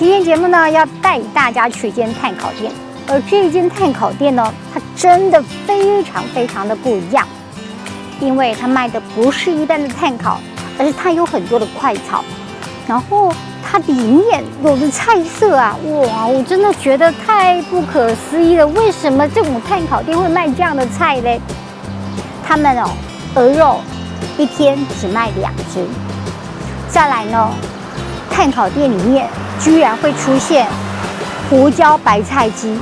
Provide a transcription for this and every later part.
今天节目呢，要帶大家去一間炭烤店，而這一間炭烤店呢，它真的非常非常的不一樣，因為它賣的不是一般的炭烤，而是它有很多的快炒，然後它裡面有的菜色啊，哇，我真的覺得太不可思議了！為什麼這種炭烤店會賣這樣的菜嘞？他們哦，鵝肉一天只賣兩隻，再來呢，炭烤店裡面居然會出現胡椒白菜雞，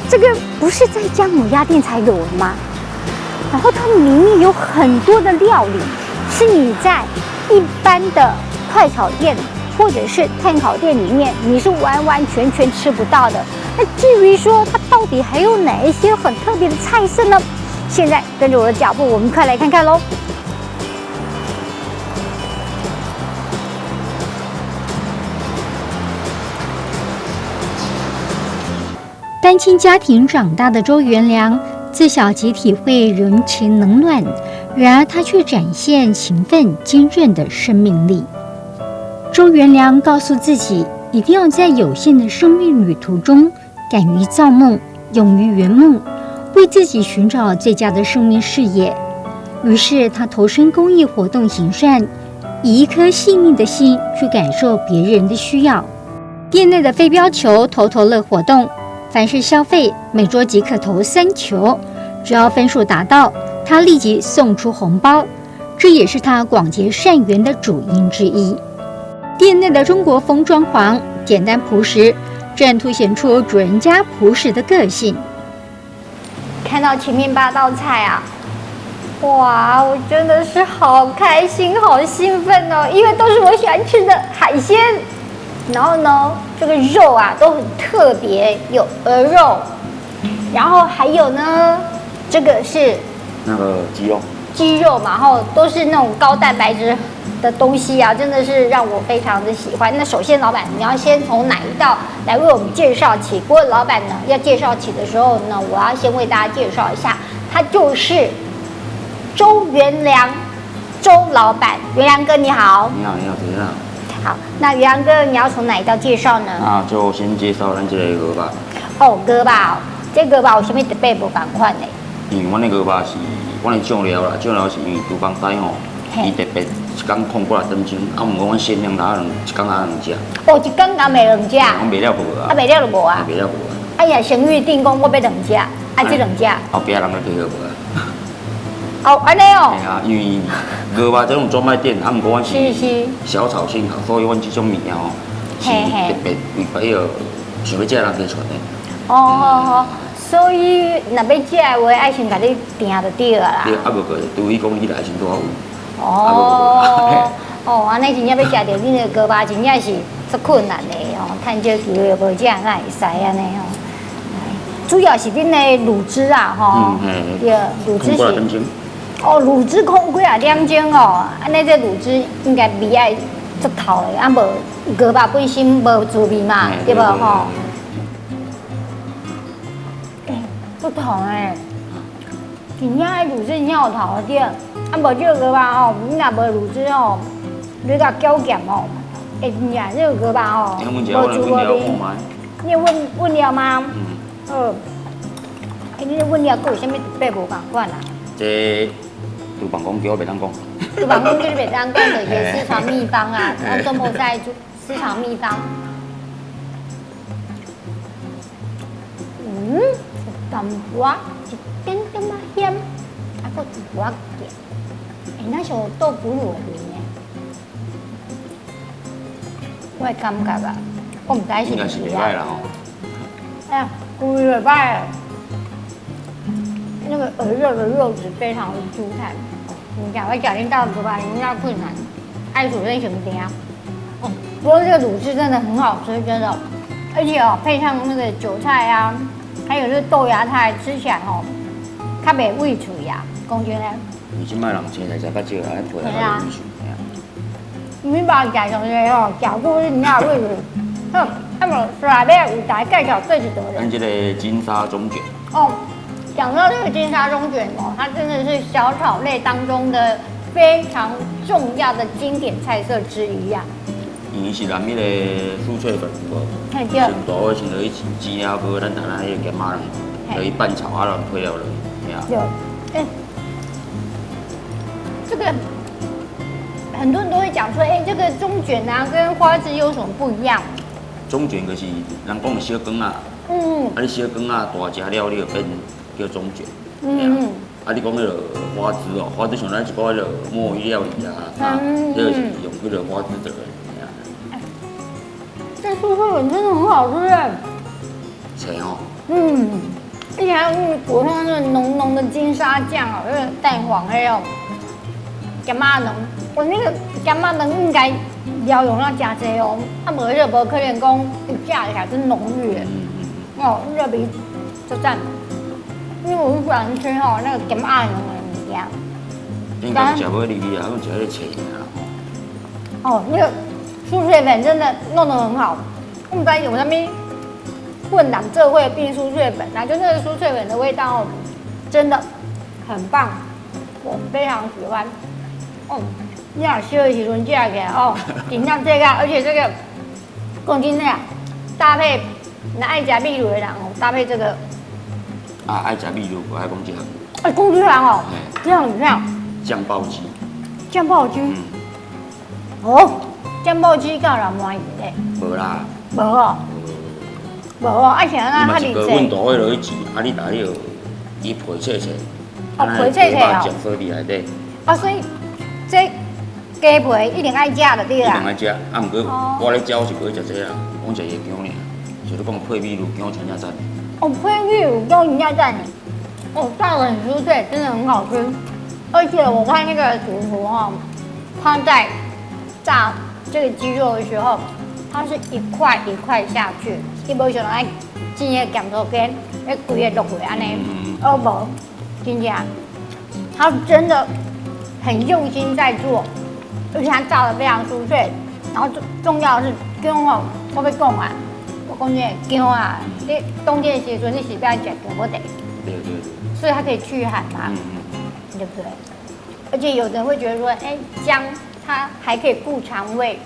這個不是在薑母鴨店才有的嗎？然後它裡面有很多的料理，是你在一般的快炒店或者是炭烤店裡面，你是完完全全吃不到的。那至於說它到底還有哪一些很特別的菜色呢？現在跟着我的腳步，我們快來看看嘍。單親家庭長大的周元良，自小即體會人情冷暖，然而他卻展現勤奮堅韌的生命力。周元良告訴自己，一定要在有限的生命旅途中，敢於造夢，勇於圓夢，為自己尋找最佳的生命事業。於是他投身公益活動行善，以一顆細膩的心去感受別人的需要。店內的飛鏢球投投樂活動，凡是消費每桌即可投3球，只要分數達到，他立即送出紅包。這也是他廣結善緣的主因之一。店內的中國風裝潢簡單樸實，正凸顯出主人家樸實的個性。看到前面八道菜啊，哇，我真的是好開心、好興奮哦，因為都是我喜歡吃的海鮮。然後呢，這個肉啊都很特別，有鵝肉，然後還有呢，這個是那個雞肉，雞肉嘛，然後都是那種高蛋白質的東西啊，真的是讓我非常的喜歡。那首先，老闆你要先從哪一道來為我們介紹起？不過老闆呢要介紹起的時候呢，我要先為大家介紹一下，他就是周元良，周老闆。元良哥你好。你好，你好，主持人好。好，那元良哥你要從哪一道介紹呢？那就先介紹咱這個鵝肉。哦，鵝肉，這個鵝肉有啥物特別無仝款的？因為阮的鵝肉是阮的醬料啦，醬料是因為廚房師吼，伊特別一工控幾仔點鐘，啊，毋過阮限量拿兩一工拿兩隻。哦，一工敢賣兩隻？阮賣了無啊？啊，賣了就無啊？賣了無啊？啊，若先預定講我欲兩隻，啊，這兩隻。後壁人來提好無啊？哦，按呢哦。嘿啊，因為鵝肉這種專賣店，啊，毋過阮是小炒性，所以阮這種物件吼是特別為彼個想欲食的人加傳的。哦哦哦，所以若欲食的話，愛先共你訂就對啊啦。對，啊無個，除非講你來時拄好有。哦哦，按呢真正欲食著恁的鵝肉，真正是足困難的哦，趁這機會無食哪會使按呢吼。主要是恁的滷汁啊，吼，對，滷汁是。哦，滷汁控幾仔點鐘哦，按呢這滷汁應該味愛足透的，啊無鵝肉本身無滋味嘛，對無吼？欸，不同欸，真正的滷汁真正有頭的對，啊無這個鵝肉哦，你若無滷汁哦，你共攪鹹哦，欸，真正這個鵝肉哦，無滋無味。你有問問料嗎？嗯。欸，你這問料閣有啥物特別無仝款啊？這廚房講叫我袂當講。廚房講叫你袂當講，就是私藏秘方啊，咱總鋪在私藏秘方。嗯，有淡薄仔，一點點仔鹹，啊，閣一薄仔鹹。欸，那像豆腐乳的味呢？我的感覺啊，我毋知是毋是啊。應該是袂歹啦吼。哎呀，規袂歹。那個鵝肉的肉質非常的 Q 彈，你講我講恁到鵝肉真正困難，愛主任什麼點啊？哦，不過這個滷汁真的很好吃，真的，而且哦配上那個韭菜啊，還有這個豆芽菜，吃起來哦，較袂畏喙啊，講真的。你這擺人青菜食較少啊，配來較袂畏喙。你把食上個吼，食久你真畏喙。好，啊無，煞來欲為大家介紹這一道。咱這個金沙中卷。哦。講到這個金沙中卷哦，它真的是小炒類當中的非常重要的經典菜色之一啊。伊伊是淋彼个酥脆粉有无？嘿對。先大火先落去煎了，閣咱等下彼個鹹仔卵，落去拌炒啊，落配料落去，嘿啊。對。欸，這個很多人都會講說，欸，這個中卷啊，跟花枝有什麼不一樣？中卷就是人講的小卷仔，啊，你小卷仔大食了，你就變叫中卷。啊，你講彼个花枝哦，花枝像咱一寡彼个墨魚料理啊，啊，這個是用彼个花枝做的。這酥脆粉真的很好吃哎。脆哦。而且還有裹上那個濃濃的金沙醬哦，有點蛋黃還有鹹仔卵。我那個鹹仔卵應該料用了誠濟哦，啊，無就無可能講一食起來真濃郁。哦，熱比就讚。因為我很喜歡吃吼那個鹹仔卵的物件。應該食無入去啊，攏食彼个脆爾啦。哦，那個酥脆粉真的弄得很好，我毋知用啥物混染做伙變酥脆粉啊，就那個酥脆粉的味道真的很棒，我非常喜歡。哦，你若燒的時陣吃起來哦，真正這個，而且這個講真的啊，搭配若愛食米露的人哦，搭配這個。啊，愛食米露，我愛講這項。哎，講這項哦，這項這項。醬爆雞。醬爆雞。哦，醬爆雞敢有人滿意咧？無啦。無哦。無哦，啊是按怎較伊嘛是高溫大火落去煎，啊你拿彼个伊皮脆脆。哦，皮脆脆哦。醬酥佇內底。啊，所以這雞皮一定愛食就對啦。一定愛食，啊，毋過我咧食我是無愛食這啦，我食伊的薑爾，就是講配米露薑真正讚。哦，配米露薑真正讚。哦，炸得很酥脆，真的很好吃。而且我看那個主廚哈，他在炸這個雞肉的時候，它是一塊一塊下去，伊無像愛煎的鹹酥雞，彼規个落去按呢。哦無，真正，他真的很用心在做，而且他炸得非常酥脆。然後重要的是薑哦，我欲講啊，我講這個薑啊，你冬天的時陣你是欲愛食薑母茶。對對對。所以它可以驅寒嘛，對不對？而且有的人會覺得說，哎，薑它還可以顧腸胃。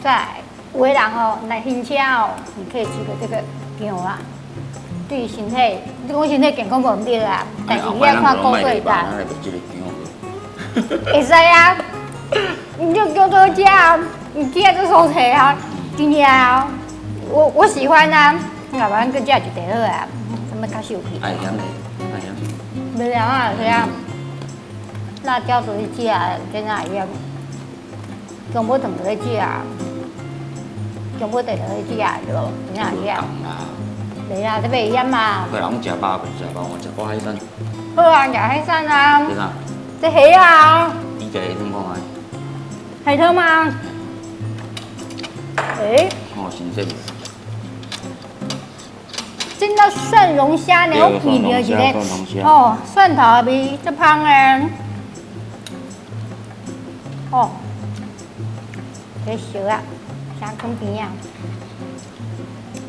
再來，有的人哦，來行車哦，你可以吃個這個薑啊，對身體，你講身體健康無毋對啦，但是你要看顧歲大。會使啊，你就叫做食啊，你食這蔬菜啊，真正啊，我喜歡啊，要不然閣食一塊好啊，啥物較受氣？愛鹹的，愛鹹。袂鹹啊，是啊。辣椒都去食，真正會曉。薑母湯就咧食，薑母茶就咧食，對無？真正會曉。袂啊，這袂醃啊。對啦，阮食飽，食飽，我食掛海產。好啊，食海產啊。這啥？這蝦啊。你食蝦湯看覓？海湯嗎？欸。哦，新鮮。這道蒜蓉蝦呢，我記得一個哦，蒜頭的味足香的。哦，這燒啊，蝦湯邊啊，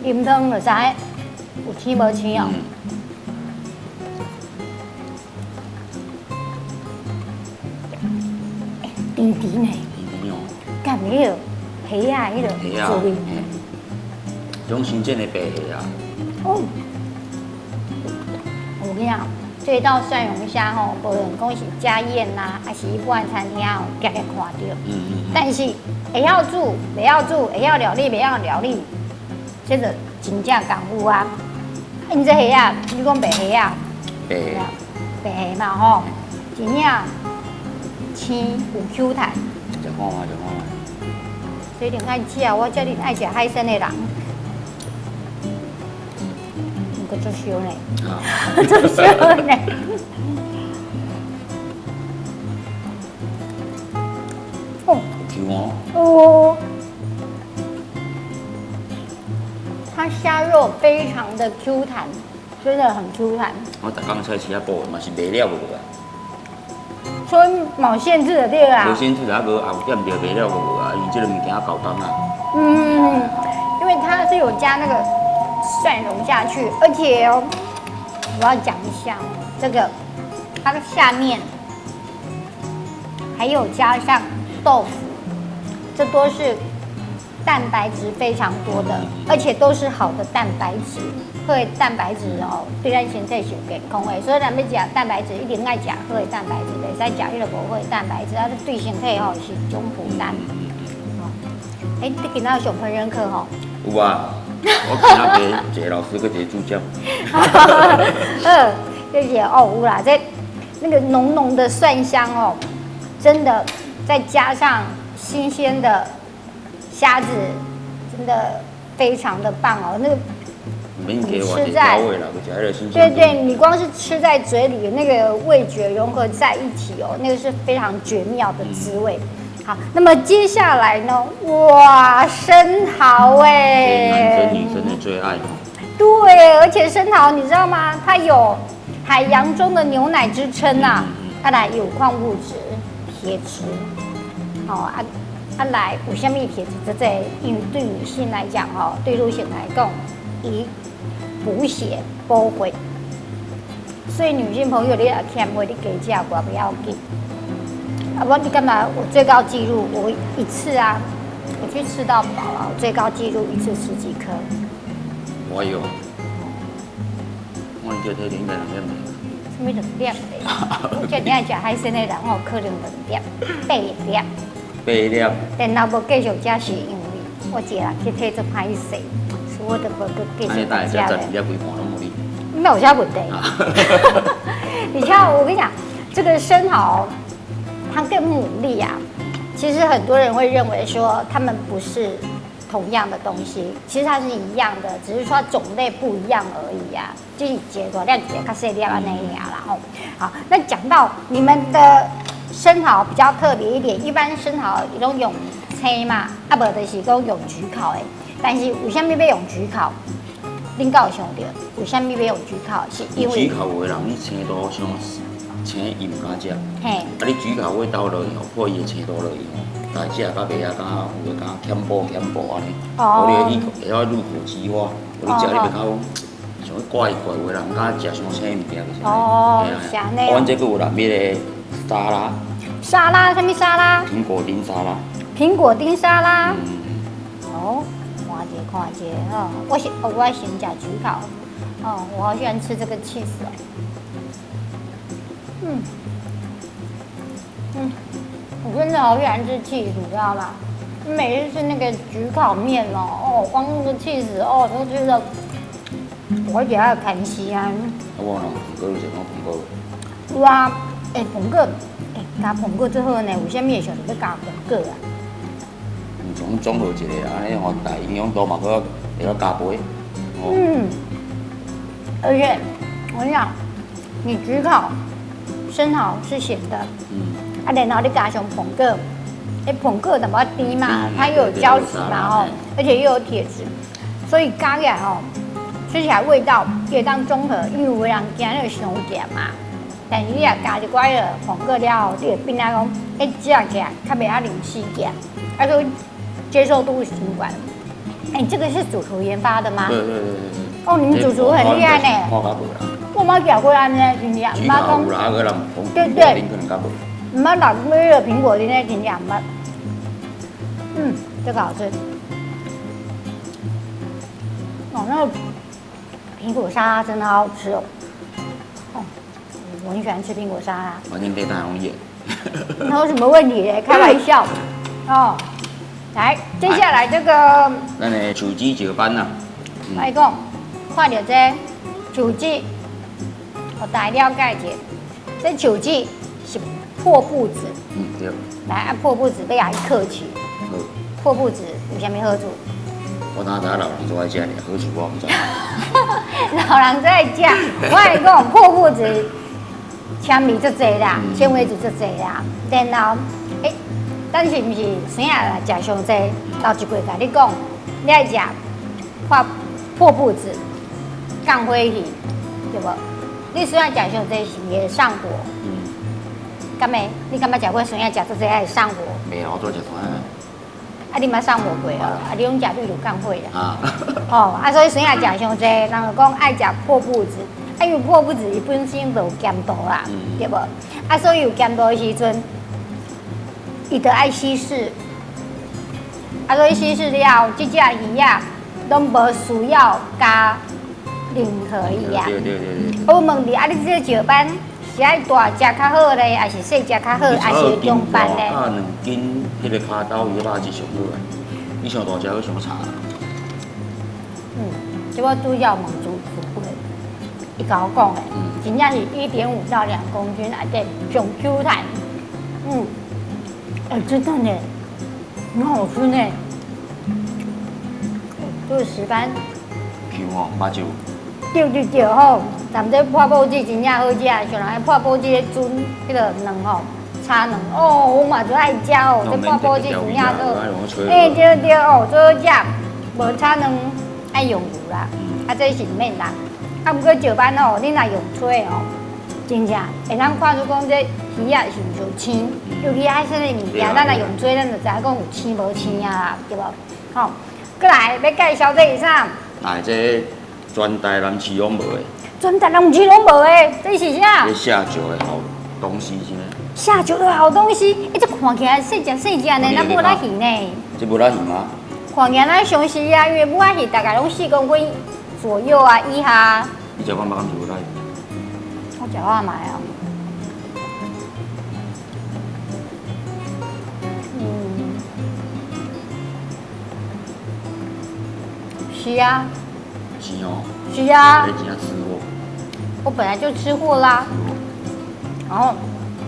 啉湯就知有青無青哦。甜甜的。甜甜哦。敢有彼个蝦仔彼个滋味。這種新鮮的白蝦啊。哦，我跟你講，這道蒜蓉蝦吼，無論講是家宴啦，還是一般餐廳哦，常常看到。但是會曉煮，袂曉煮，會曉料理，袂曉料理，這就真正功夫啊！𪜶這蝦仔，你講白蝦仔，白蝦，白蝦嘛吼，真正青有 Q 彈。食看覓，食看覓。這一定愛食，我這爾愛食海鮮的人。閣足燒呢，足燒呢。哦， Q 哦。哦，它蝦肉非常的 Q 彈，真的很 Q 彈。我逐工菜市仔報的嘛是賣了無啊？所以無限制的對啊。無限制啊，無也有店著賣了無啊？因為這個物件夠重啊。嗯，因為它是有加那個蒜蓉下去，而且哦，我要講一下哦，這個它的下面還有加上豆腐，這都是蛋白質非常多的，而且都是好的蛋白質。好的蛋白質哦，對咱身體是有健康的。所以咱欲食蛋白質，一定愛食好的蛋白質，袂使食彼个無好的蛋白質，啊，對身體吼是一種負擔。哦，欸，你今仔有上烹飪課吼？有啊，我今仔買一个老師，閣一個助教。嗯，謝謝哦，有啦，這那個濃濃的蒜香哦，真的，再加上新鮮的蝦子，真的非常的棒哦。那個吃在，對對，你光是吃在嘴裡，那個味覺融合在一起哦，那個是非常絕妙的滋味。好，那麼接下來呢？哇，生蠔哎，男生女生的最愛。對，而且生蠔你知道嗎？它有海洋中的牛奶之稱啊，它來有礦物質、鐵質。哦啊啊來，有啥物鐵質？這這因為對女性來講哦，對女性來講，伊補血補血，所以女性朋友你若欠話，你加食寡不要緊。啊，我你幹嘛？我最高紀錄，我一次啊，我去吃到飽啊，我最高紀錄一次吃幾顆？我有，我這體應該兩粒。啥物兩粒嘞？我這你愛食海鮮的人哦，可能兩粒、八粒。八粒。然後無繼續食是因為我一個人去體做歹勢，所以我就無閣繼續食咧。十二粒規盤攏無你。沒有啥問題。你像我跟你講，這個生蠔，它跟牡蠣啊，其實很多人會認為說它們不是同樣的東西，其實它是一樣的，只是說種類不一樣而已啊。就是一個大粒，一個較細粒按呢爾啦吼。好，那講到你們的生蠔比較特別一點，一般生蠔攏用青嘛，啊無就是講用焗烤的。但是為啥物欲用焗烤？恁敢有想著？為啥物欲用焗烤？是因為焗烤有的人你青肚傷青伊毋敢食，嘿，啊你焗烤火兜落去吼，破伊的青肚落去吼，大食甲袂曉，感覺有的感覺欠補欠補按呢，予你會曉入口即化，予你食你袂感覺像怪怪，有的人感覺食傷青物件就是按呢。哦，是按呢。阮這閣有啦，彼个沙拉。沙拉？啥物沙拉？蘋果丁沙拉。蘋果丁沙拉。哦，看一下看一下吼，我先食焗烤。哦，我好喜歡吃這個 cheese 哦。嗯，嗯，我真的好喜歡吃 cheese，你知道嗎？每次吃那個焗烤麵哦，哦，光那個 cheese 哦，都覺得我覺得開心啊。啊，我喏，蘋果有食講蘋果。有啊，欸，蘋果，欸，加蘋果最好呢。為啥物會想著欲加蘋果啊？嗯，總綜合一下按呢吼，大營養度嘛，閣會曉加倍。嗯，而且我跟你講，你焗烤生蠔是鹹的，啊，然後你加上蘋果，欸，蘋果淡薄甜嘛，它又有膠質嘛吼，而且又有鐵質，所以加起來吼，吃起來味道也當綜合，因為有的人驚那個傷鹹嘛，但是你若加一寡彼个蘋果了後，你會變啊講，欸，食起來較袂遐爾死鹹，啊，所以接受度是懸。哎，這個是主廚研發的嗎？對對對對對。哦，你們主廚很厲害呢。我沒食過按呢，真正。焗烤有啦，閣人對對。可能較無。毋捌落那個蘋果丁咧，真正毋捌。嗯，這個好吃。哦，那個蘋果沙拉真的好好吃哦。哦，我很喜歡吃蘋果沙拉。反正對大容易。那有什麼問題咧？開玩笑。哦，來，接下來這個。咱的樹脂石斑啊。來講，看著這樹脂，予大家了解一下。這樹脂是破布子。嗯，對。來，啊，破布子欲共伊囥起。好。破布子有啥物好處？我哪知影老人做愛食爾，好處我毋知。老人最愛食，我共你講破布子纖維足濟啦，纖維質足濟啦。然後，欸，咱是毋是孫仔若食傷濟？頭一過共你講，你愛食破布子降火氣，對無？你孫仔食傷濟是毋是會上火？嗯。敢會？你感覺食過孫仔食足濟會上火？袂啊，我做食團。啊，你捌上火過哦？啊，你攏食綠豆降火啦。啊。哦，啊，所以孫仔食傷濟，人就講愛食破布子，啊，因為破布子伊本身就有鹹度啦，對無？啊，所以有鹹度的時陣，伊就愛稀釋。啊，所以稀釋了後，這隻魚仔攏無需要加任何伊啊。對對對對。我問你，啊，你這個石斑是愛大隻較好咧，還是細隻較好，還是中斑咧？啊，2斤，彼個跤頭魚肉質上好啊！你傷大隻，閣傷柴。嗯，這我主要問主廚的，伊共我講的，真正是1.5到2公斤，內底上 Q 彈。嗯，欸，真的呢，很好吃呢。這個石斑 Q 哦，目睭。對對對吼，咱這破報紙真正好食，像人破報紙的陣彼個卵吼，炒卵哦，我嘛就愛食哦，這破報紙真正好。欸，對對哦，做好食，無炒卵愛用油啦，啊，這是毋免啦。啊，毋過石斑吼，你若用炊吼，真正會當看出講這魚仔是毋是有腥，尤其愛啥物物件，咱若用炊，咱就知影講有腥無腥啊啦，對無？吼，閣來欲介紹這是啥？來，這全台南市攏無的。全台南市攏無的，這是啥？這下酒的好東西是。下酒的好東西，欸，這看起來細隻細隻呢，那無仔魚呢？這無仔魚嗎？看起來咱相似啊，因為母仔魚大概攏4公分左右啊，以下。你食看覓敢是無仔魚？我食看覓啊。嗯，是啊。是哦。是啊。你真正吃貨。我本來就吃貨啦。然後，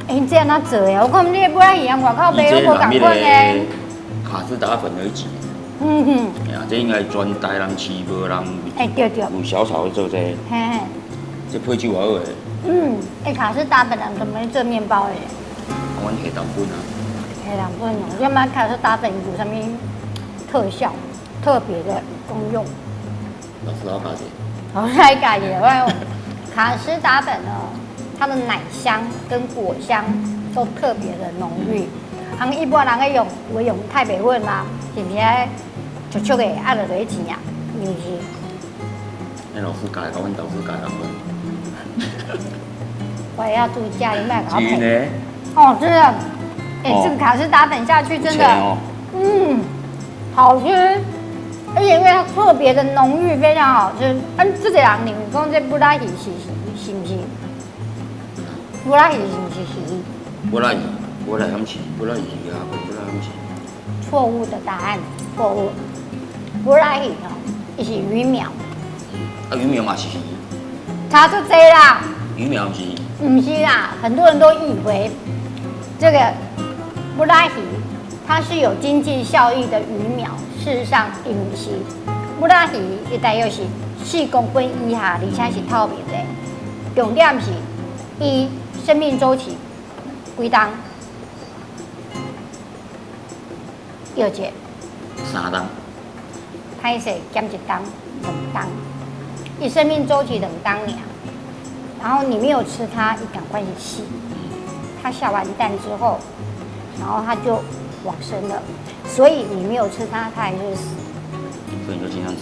欸，你這按怎做的？我看你的母仔魚外口賣攏無仝款呢。卡斯達粉而已。嗯哼。哎呀，這應該全台南市無人。欸，對對。有小炒去做這個。嘿嘿。這配酒也好的。嗯，欸，卡斯達粉人專門做麵包的。啊，阮下淡粉啊。下淡粉哦，你感覺卡斯達粉有啥物特效、特別的功用？老師好教者。老師來教者，我卡斯達粉哦，它的奶香跟果香都特別的濃郁。像一般人咧用，有用太白粉嘛，是毋是愛熟熟的，啊，就落去煎啊，是毋是？那老師教的，甲阮老師教的仝款。我也要煮家，你莫共我真的。哦，真的，欸，這個卡斯達粉下去真的，嗯，好吃，而且因為它特別的濃郁，非常好吃。嗯，這個人認為講這布拉魚是毋是？布拉魚是毋是魚？布拉魚，布拉魚是布拉魚啊，布拉魚是。錯誤的答案，錯誤。布拉魚哦，伊是魚苗。啊，魚苗嘛是魚。差足濟啦。魚苗毋是。毋是啦，很多人都以為這個布拉魚它是有經濟效益的魚苗，事實上伊毋是。布拉魚伊大約是4公分以下，而且是透明的。重點是，伊生命週期幾冬？藥姐。3冬。歹勢減一冬，2冬。伊生命週期2冬爾。然後你沒有吃它，伊趕快去死。它下完蛋之後，然後它就往生了。所以你沒有吃它，它還是死。所以你就盡量吃。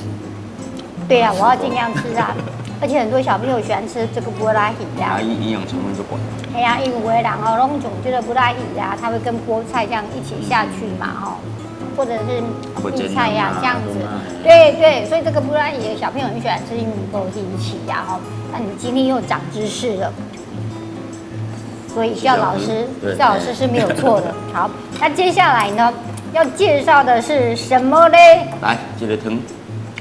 對啊，我要盡量吃啊！而且很多小朋友喜歡吃這個布拉魚啊。營養成分就懸。嘿啊，因為有的人哦，攏從這個布拉魚啊，它會跟菠菜這樣一起下去嘛，吼，或者是蜜菜呀這樣子。對對，所以這個布拉魚小朋友很喜歡吃，因為夠一起呀，吼。那你今天又長知識了，所以肖老師，肖老師是沒有錯的。好，那接下來呢，要介紹的是什麼嘞？來，這個湯，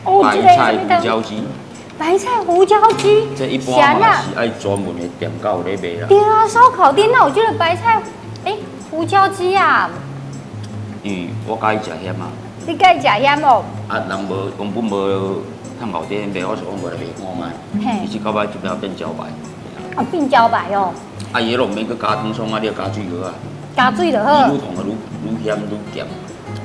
哦，白菜胡椒雞。白菜胡椒雞，這一般嘛是愛專門的店家有咧賣啦。對啊，燒烤店那我覺得白菜，欸，胡椒雞啊。因為我佮意食鹹啊。你佮意食鹹哦？啊，人無根本無炭烤店賣，我想講過來賣看覓。其實到尾就變變茭白。啊，變茭白哦。啊，伊彼毋免閣加湯創啊，你加水就好啊。加水就好。愈燙就愈鹹愈鹹，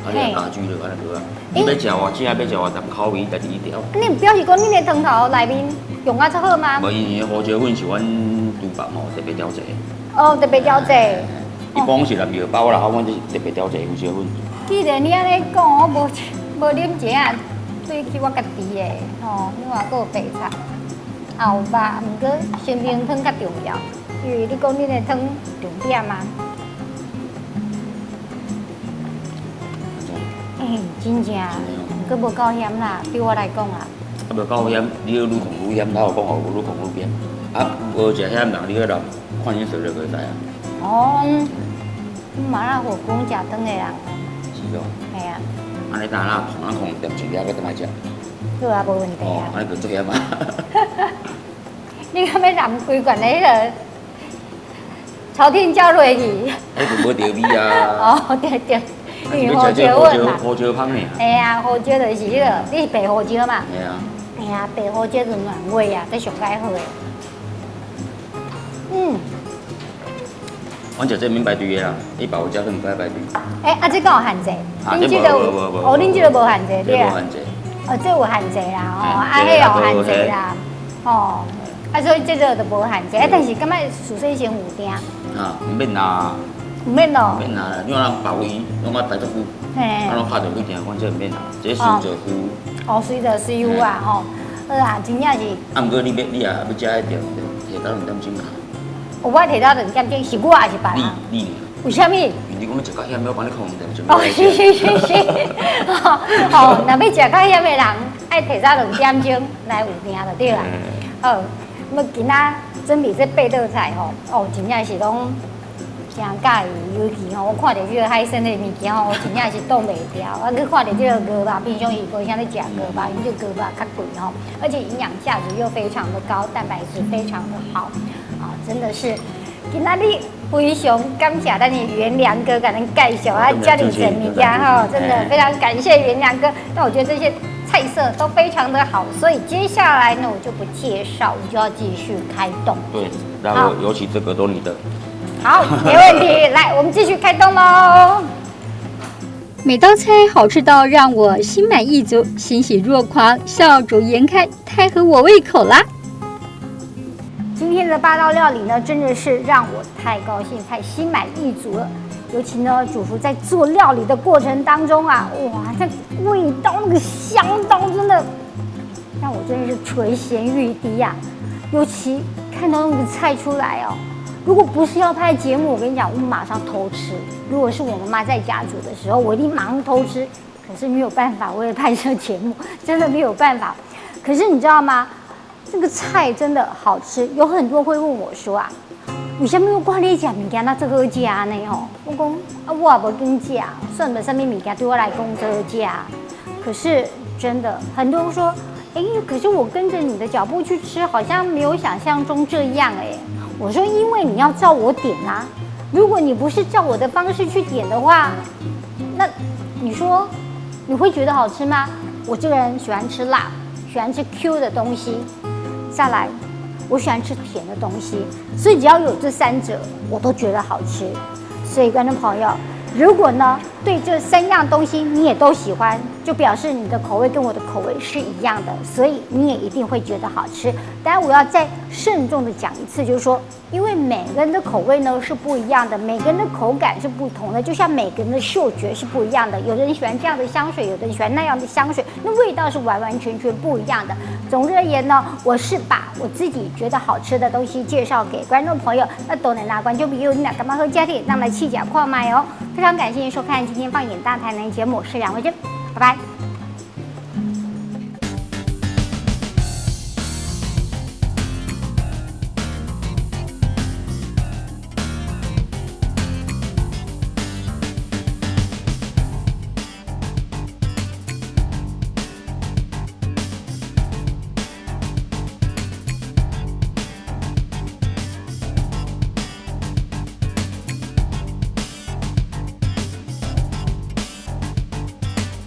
啊，你加水就按呢好啊。你欲食偌正，欲食偌淡口味，家己調。你表示講你的湯頭內面用啊足好嗎？無，因為胡椒粉是阮廚房吼特別調製。哦，特別調製。一般是南藥包啦，阮這是特別調製胡椒粉。既然你按呢講，我無無啉一下，對起我家己的吼，你話閣有白菜，也有肉，毋過生命湯較重要，因為你講恁的湯重點啊。欸，欸，真正，閣無夠鹹啦，對我來講啊。啊，無夠鹹，你要愈控愈鹹，頭有講哦，愈控愈鹹。啊，無食鹹人，你去淋礦泉水就會使啊。哦，麻辣火鍋食湯的人。是哦。嘿啊。按呢當啦，控咱控點鐘了，閣轉來食。好啊，無問題啊。哦，按呢就足鹹啊。你敢欲淋規罐的彼个朝天椒落去？彼就無著味啊。哦，對對，因為胡椒粉嘛。胡椒香的。嘿啊，胡椒就是彼个，你是白胡椒嘛？嘿啊。嘿啊，白胡椒就暖胃啊，這上蓋好的。嗯。阮食這免排隊的啦，你別有食去毋使排隊。欸，啊，這敢有限制？恁這个哦，恁這个無限制對啊？無限制。哦，這有限制啦，吼，啊，彼有限制啦，吼。啊，所以這個就無限制，啊，但是感覺事先先預訂。啊，毋免啦。毋免咯。毋免啦，你看人別位攏愛排足久，啊，攏敲電話訂，阮這毋免啦，這隨做隨。哦，隨做隨有啊，吼，好啊，真正是。啊，毋過你欲，你也欲食彼條，提早兩點鐘啊。我提早兩點鐘，是我還是別人？你你。為啥物？因為你講欲食較鹹，我幫你控兩點鐘。哦，是是是是，哦，若欲食較鹹的人，愛提早兩點鐘來預訂就對啦。好。麼今仔準備這八道菜吼，哦，真正是攏誠佮意，尤其吼，我看著這个海參的物件吼，我真正是擋袂牢。啊，閣看著這个牛肉，平常時無啥咧食牛肉，因為這牛肉較貴吼，而且營養價值又非常的高，蛋白質非常的好，啊，真的是今仔日非常感謝咱的元良哥共咱介紹啊，遮爾濟物件吼，真的非常感謝元良哥。但我覺得這些菜色都非常的好，所以接下來呢，我就不介紹，我就要繼續開動。對，然後尤其這個都你的。好，沒問題，來，我們繼續開動嘍。每道菜好吃到讓我心滿意足，欣喜若狂，笑逐顏開，太合我胃口啦！今天的八道料理呢，真的是讓我太高興、太心滿意足了。尤其呢，主廚在做料理的過程當中啊，哇，這味道那個香到真的讓我真的是垂涎欲滴呀。尤其看到那個菜出來哦，如果不是要拍節目，我跟你講，我馬上偷吃。如果是我媽媽在家煮的時候，我一定馬上偷吃。可是沒有辦法，為了拍攝節目，真的沒有辦法。可是你知道嗎？這個菜真的好吃，有很多會問我說啊，為啥物我看你食物件若這好食呢？吼，我講啊，我也無緊食，算無啥物物件對我來講這好食。可是真的，很多人說，欸，可是我跟着你的腳步去吃，好像沒有想象中這樣欸。我說，因為你要照我點啊，如果你不是照我的方式去點的話，那你說你會覺得好吃嗎？我這個人喜歡吃辣，喜歡吃 Q 的東西。再來，我喜歡吃甜的東西，所以只要有這三者，我都覺得好吃。所以觀眾朋友，如果呢對這三樣東西你也都喜歡，就表示你的口味跟我的口味是一樣的，所以你也一定會覺得好吃。當然，我要再慎重的講一次，就是說，因為每個人的口味呢是不一樣的，每個人的口感是不同的，就像每個人的嗅覺是不一樣的。有的人喜歡這樣的香水，有的人喜歡那樣的香水，那味道是完完全全不一樣的。總之而言呢，我是把我自己覺得好吃的東西介紹給觀眾朋友。那當然啦，觀眾朋友，你若感覺好食的，咱來試食看覓哦。非常感謝收看今天放眼大台南節目，我是梁慧珍，拜拜。